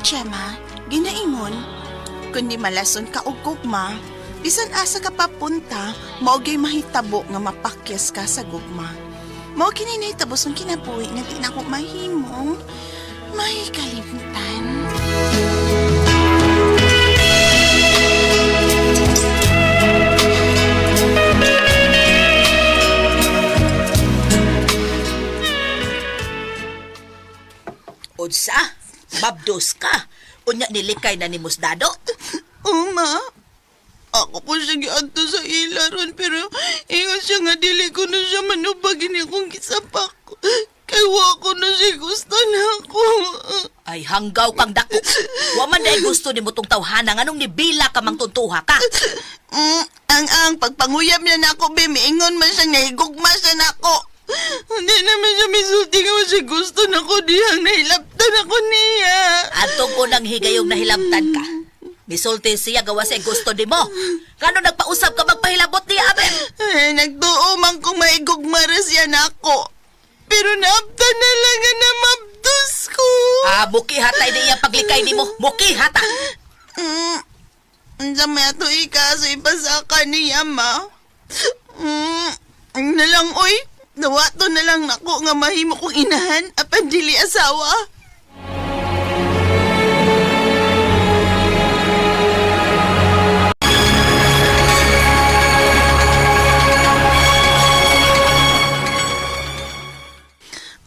Gemma, ginaingon, kundi malason ka og gugma, bisan asa ka papunta, mao gyud mahitabo nga mapakyas ka sa gugma. Mao kini nahitabo sa kinabuhi nga di nako mahimong may kalimtan. Unsa? Mabdos ka. Unya nilikay na ni Musdado? Uma, ako po siya giadto sa ila ron pero ingon siya nga dili ko na siya manubagin akong gisapak. Kay wa ko na siya gusto na ako. Ay, hanggaw kang dako. Wa man dahil gusto ni mo tong tawhana nganong nibila ka mang tuntuha ka. Ang pagpanguyab niya nako be, miingon man siya nahigugma siya nako. Hindi naman siya misulti nga wa siya gusto nako dihang nahilabtan ako niya. Atong unang higayong nahilabtan ka. Misulti siya gawa sa gusto ni mo. Ngano nagpausap ka magpahilabot niya, Abel? Ay, nagtuo man kung maigugma ra siya nako. Pero naabtan na lang nga namabdos ko. Ah, muki hatay niya paglikay nimo. Muki hata. Unsa may ato ikaso ipasaka niya, ma. Ang nalang, oy. Nawato na lang nako nga mahimo kong inahan apan dili asawa.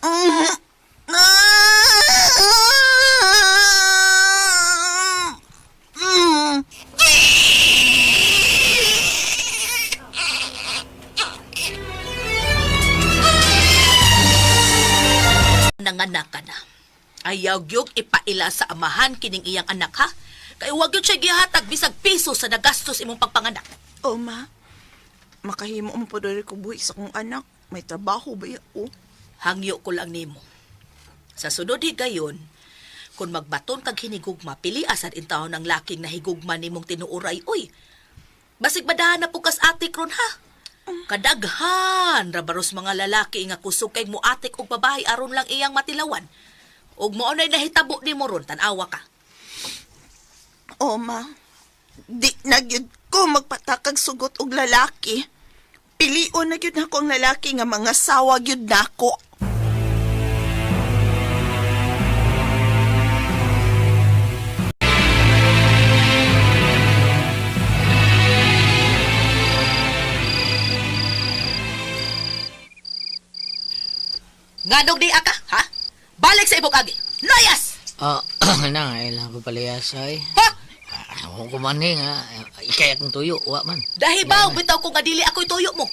Ah! Mm. Nanganak ka na. Ayaw gyud ipaila sa amahan kining iyang anak ha. Kay wag gyud siya gihatag bisag piso sa nagastos imong pagpanganak. Oh, ma. Makahimo mo po dali ko buhi sa kong anak. May trabaho ba ya? Oh. Hangyo ko lang nimo. Sa sunod higayon, kung magbaton kag hinigugma, pili asad intawon ng laking nahigugma nimong tinuoray oy. Basig madahan na po kas atik ron ha. Kadaghan rabaros mga lalaki nga kusog kay muatik og babae aron lang iyang matilawan. Ug mao nay nahitabo nimo ron, tan-awa ka. Oh, ma. Di na gyud ko magpatakag sugot og lalaki. Pilion na gyud nako ang lalaki nga mga sawa gyud nako. Nganong di ka, ha? Balik sa imong agi. Layas! Ah, na, ilang ko palayas ay. Ha? Ah, ako man eh, nga. Ikay akong tuyo, wa man. Dahibaw, bitaw ko nga dili ako'y tuyo mo.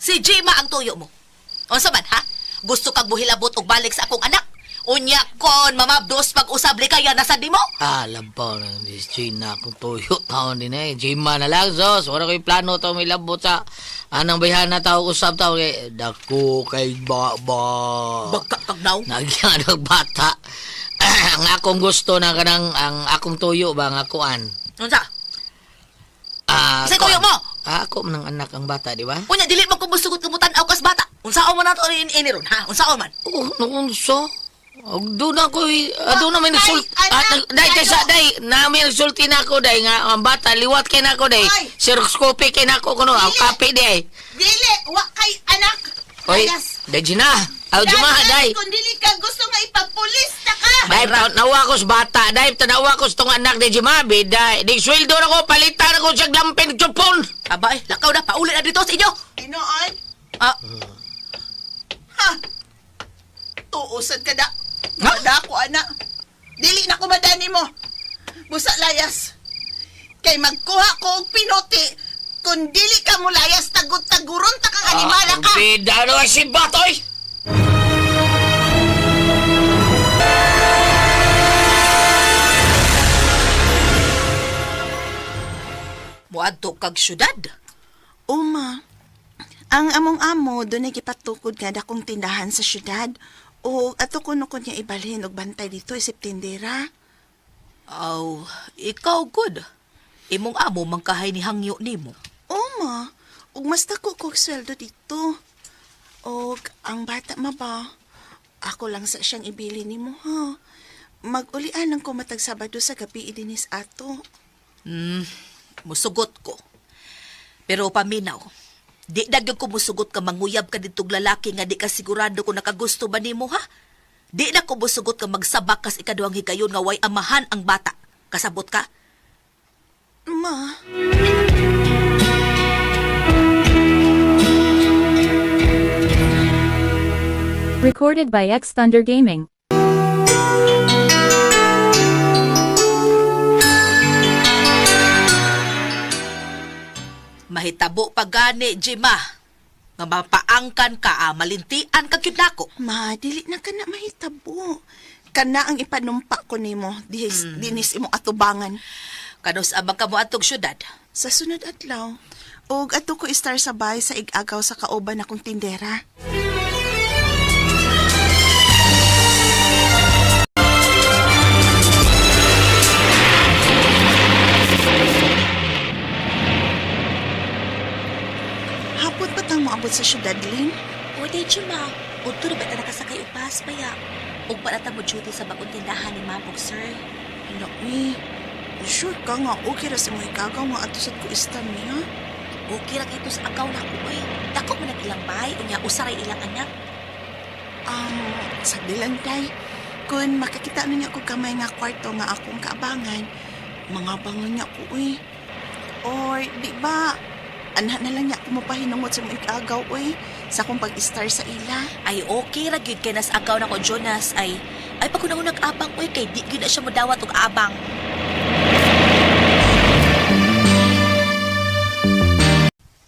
Si Jima ang tuyo mo. Unsa man, ha? Gusto kag buhilabot og balik sa akong anak? Unya kon mamabdos pag-usab likaya na sa di mo? Ah, labaw na ni Gina akong tuyo taon din eh. Jima na lang, sos. Wala ko'y plano to may labot sa anang bayhan na tao usab tao. Kay, dako kay baba. Bagka kag naw. Nagyan ang bata. Ang akong gusto na kanang ang akong tuyo ba ang akuan. Unsa? Ah, Sa tuyo kuan. mo? Ah, ako man ang anak ang bata, di ba? Unya dili man ko musugot kumutan-aw kas bata. Unsaon man nato ini ron, ha? Unsaon man? Oh, nakunso. Doon ako, doon na may nagsul... Ay, anak, Day, ano? kaysa, day, na may nagsulti na ako, day, nga, ang bata, liwat kay na ako, day. Ay. Xerox copy kay na ako, kuno, ang Dili. kape, day. Dili, wa kay anak. Oy, day, Gina. Aw, Juma, day. Kung dili ka gusto nga ipapulis na ka. Day, nawa ko sa bata, day, tanawa ko sa tong anak, day, Juma, day. Di, sweldo na ko, palitan ako sa glampin, chupon. Aba eh, lakaw na pauli na dito sa inyo. Inoon. Ah, Ha? Tuusad ka da. Ha? Mada ko, anak. Dili na ko madani mo. Busa layas. Kay magkuha ko og pinuti. Kung dili ka mo layas, tagod-taguron ta kang animala ka. Bida, ano ay si Batoy? Muadto kag syudad. Uma, ang among amo doon ay gipatukod nga dakong tindahan sa syudad. O ato kuno ko niya ibalhin og bantay dito isip tindera. Aw, ikaw good. Imong amo mangkahay ni hangyo nimo. Oma, ug mas dako kog sweldo dito. Og ang bata ma ba? Ako lang sa siyang ibili nimo ha. Mag-ulian lang ko matag Sabado sa gabi idinis ato. Musugot ko. Pero paminaw, di na gyud ko musugot ka manguyab ka ditong lalaki nga di ka sigurado kung nakagusto ba nimo ha? Di na ko musugot ka magsabak kas ikaduhang higayon nga way amahan ang bata. Kasabot ka? Ma, Recorded by X Thunder Gaming. Mahitabo pa gani, Jima. Nga mapaangkan ka, ah, malintian ka gyud nako. ma, dili na ka na mahitabo. Kana ang ipanumpa ko nimo, dihis, dinis imong atubangan. Kanus amang ka mo atog syudad. Sa sunod adlaw, og ato ko istar sa bahay sa igagaw sa kauban akong tindera. Hapon pa tang moabot sa syudad, Lynn? O, di, Jima. Udto na ba ta nakasakay og bus baya? Ug pa na ta mo duty sa bagong tindahan ni Ma'am ug Sir. Hala, uy. Sure ka nga, okay ra sa mga igagaw nga ato sad ko istar niya. Okay ra kay sa agaw na ko, oy. Dako man ang ilang bahay, unya usaray ilang anak. Sabi lang tay, kung makakita na niya ko gamay nga kwarto nga akong kaabangan, mga bangan niya ko, uy. Or, di ba, anak na lang niya ako mapahinungod sa mga igagaw, uy, sa akong pag-star sa ila. Ay okay ra gyud kay nas agaw nako Jonas ay ay pag kuno nag-abang oy kay di gyud na siya modawat og abang.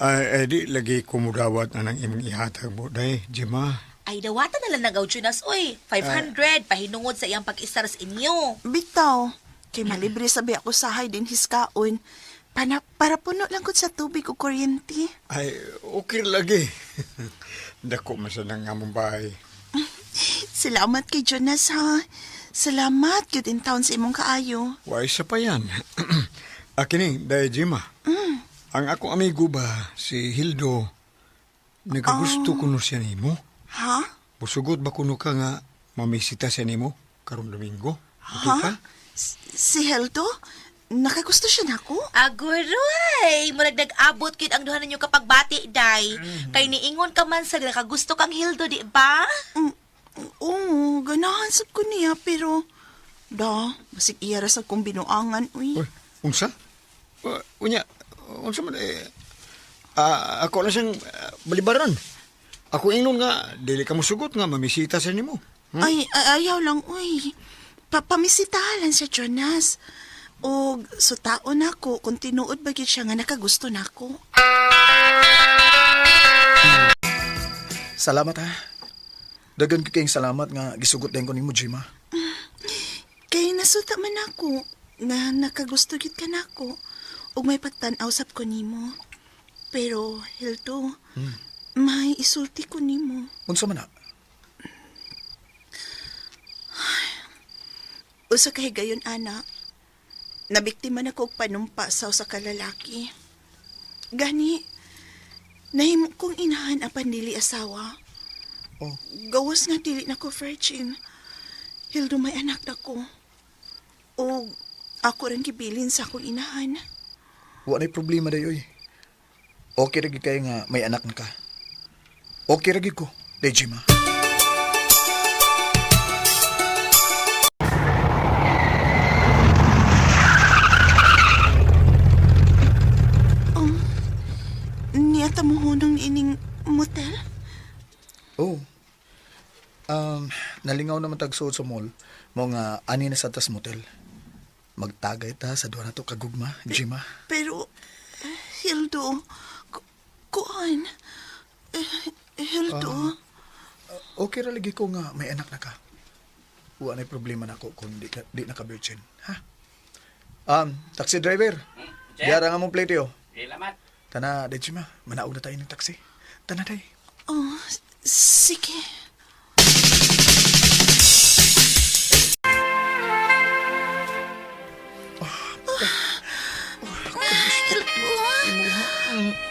Ay, ay di lagi kumudawat na ng imong ihatag mo, day, Jima. Ay dawatan na lang nagaw Jonas oy. 500 pahinungod sa iyang pag-istar sa inyo. Bitaw, kay malibre sabi ako sahay din hiskaon. Pana, para puno lang ko sa tubig o kuryente. Ay, okay lagi. Dako man sa nang among bahay. Salamat kay Jonas, ha. Salamat, good in town sa imong kaayo. Why sa pa yan? Akini, day, Jima. Ang akong amigo ba, si Hildo, nagagusto kuno siya nimo. Ha? Musugot ba kuno ka nga mamisita siya nimo karong Domingo? Okay Ha? ka? Si Heldo? Nakagusto siya nako? Aguroy, murag nag-abot gyud ang duha ninyo kapag bati day. Kay niingon ka man sa nakagusto kang Hildo di ba? Mm, oo, ganahan sab ko niya, pero... Da, basig iya ra sa kong binuangan, uy. Uy, unsa? Unya, unsa man eh, ako lang siyang balibaran. Ako ingnon nga, dili ka musugot nga mamisita sa nimo. Ay, ayaw lang, uy. Papamisitahan lang siya, Jonas. O, so tao na ko, kung tinuod ba gyud siya nga nakagusto na ako. Salamat ha. Dagan ko kayong salamat nga gisugot din ko nimo, Jima. Kay nasuta man ako, nga nakagusto gyud ka nako. Ug may pagtan-aw sab ko nimo. Pero, Hildo, may isulti ko nimo. Unsa man na? Usa ka higayon, ana. Nabiktima na ko og panumpa sa usa ka lalaki. Gani, nahimo kong inahan apan dili asawa. Oh. Gawas nga dili na ko virgin. Hildo may anak na ko. O ako rin gibilin sa akong inahan. Wa na'y problema dayoy. Okay ra gyud kay nga may anak na ka. Okay ra gyud ko, day Jima. Niyata mo hunong ining motel? Oh. Nalingaw naman tagsuod sa mall, mo nga ani na sa tas motel. Magtagay ta sa duha nato kagugma, Jima. Pero, Hildo, kuan. Eh, Hildo, Okay ra lagi ko nga may anak na ka. Wa na'y problema nako kung di, ka, di na ka virgin, ha? Taxi driver. Diara nga mong plate yo. Salamat. Tana, day Jima, manaog na tayo ng taxi. Tana day. Oh, sige.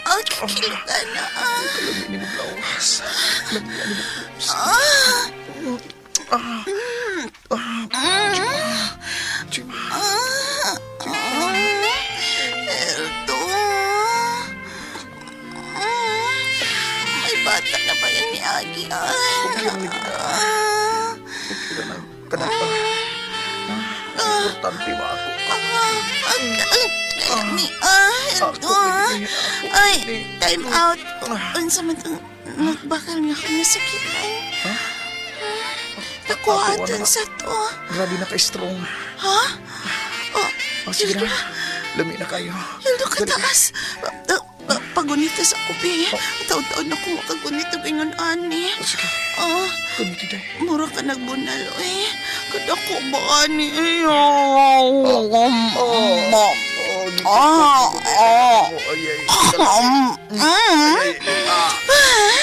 Ay, kakilita na. Ah! kayo ni Agi. Ah. Okay ra lagi na. Okay ra na. Kanang pa. Ah, importante ba ako? Ni ah, Ako, ah. lagi, ako, Ay, ni. time out. Unsa man tong nagbakal nga kanya sakit ay. Nakuha Ako, dun ano? sa to. Grabe na ka-strong. Ha? Oh, Oh, sige na. Lami na kayo. Hildo ka taas. Pagunita sa kubi. Taon-taon na ko makagunita ganyan ani. Oh, sige. Ah, Kunti tayo. mura ka nagbunal eh. Kadako ba ani? Eh, oh, Oh, mom. Oh, gipit Ah, ko. ah. Oh, ay, ay. Ay, ah. Ah,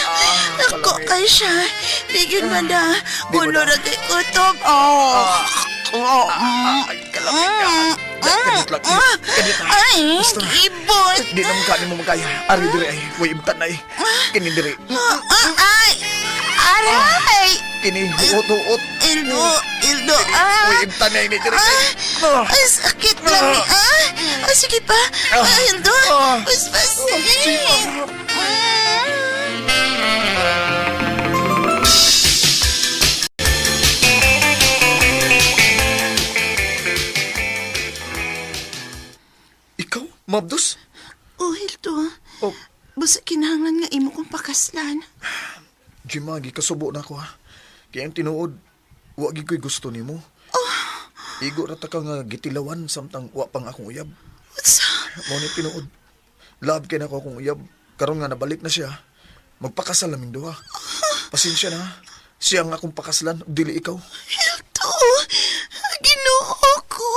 Ako kalami. kay siya. Di yun man na. Di mo Ulo na. ra kay kutob. Oh. Oh. Ah, ay, kalami ka. Kanit lang. Kanit na. Ay, Basta na. ibot. Di na mukha ni mo makaya. Ari diri ay. Way ibtan na eh. Kini diri. Ah, ay. Aray. Kini huot-huot. Ildo, ildo. Ah. Way ibtan na ini diri. Ah, Ah. ay, sakit lang eh. Ah, ah, sige pa. Ah, Hildo. Ah. Paspas. Ah. Ikaw, Mabdos? Oh, Hildo. Oh, Basta kinahanglan nga imo kong pakaslan. Jima, gikasubo na ako ha. Kaya ang tinuod, wa gid ko'y gusto nimo. Igo ra ta ka nga gitilawan samtang wa pang akong uyab. What's Mao ni tinuod. Love kay nako akong uyab. Karon nga nabalik na siya. Magpakasal naming duha. Pasensya na. Siya ang akong pakaslan, ug dili ikaw. Hildo? Ginoo ko.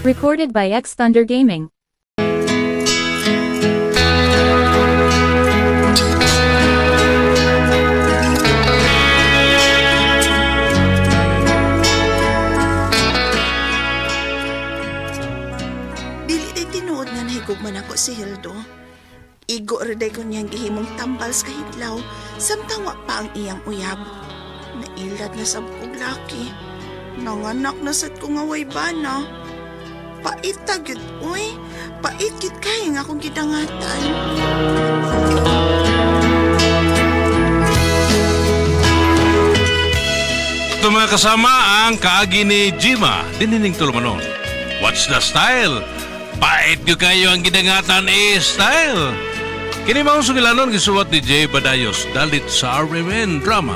Recorded by X Thunder Gaming. Dili day tinuod nga nahigugman ako si Hildo. Igo ra day ko niyang gihimong tambal sa kahidlaw samtang wa pa ang iyang uyab. Nailad na sab kog laki. Nanganak na sad ko nga way bana. Pait ta gyud uy. Pait gyud kay nga akong gidangatan. Ito mga kasama ang kaagi ni Jima, dinining tulumanon. What's the style? Pait ko kayo ang gidangatan eh, style. Kini maong sugilanon gisuwat ni Jay Badayos dalit sa RMN Drama.